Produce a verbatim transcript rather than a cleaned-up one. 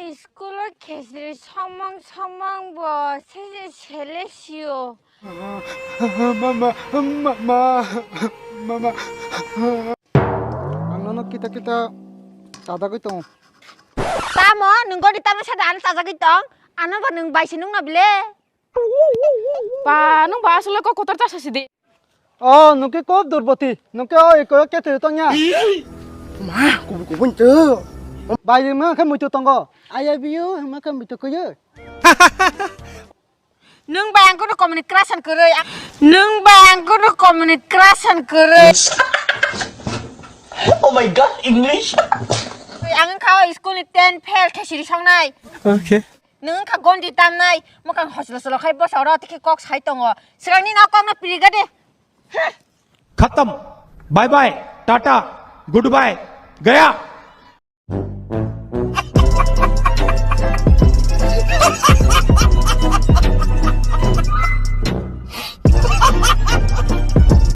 School o khesri somang somang bo sese sele sio. Mama, mama, mama. Ang nono kita kita tadagwi tongo. Tamo nung gori tamo sada ano tajagwi tong. Ano ba nung baisi nung na bile. Ba nung ba asle ko kotor ta sasi di. Oh, nungke kop durboti. Nungke o iko ke tu tongya. Ma, kubu kubu ntu. Bai ma khe muitu tongo. I love you, ma khe muitu kuyu. Nung bai ang kono communication kwrwi. Nung bai ang kono communication kwrwi. Oh my god, English! Ang wngkha o school ni ten fail khe siri songnai. Okay. Nung wngkha gondi tamnai. Mokang hoslo solo khai bosa oro tikhe kok sai tongo. Swkangni no kok no piriga de. खत्म। Bye bye, tata, good bye, गया।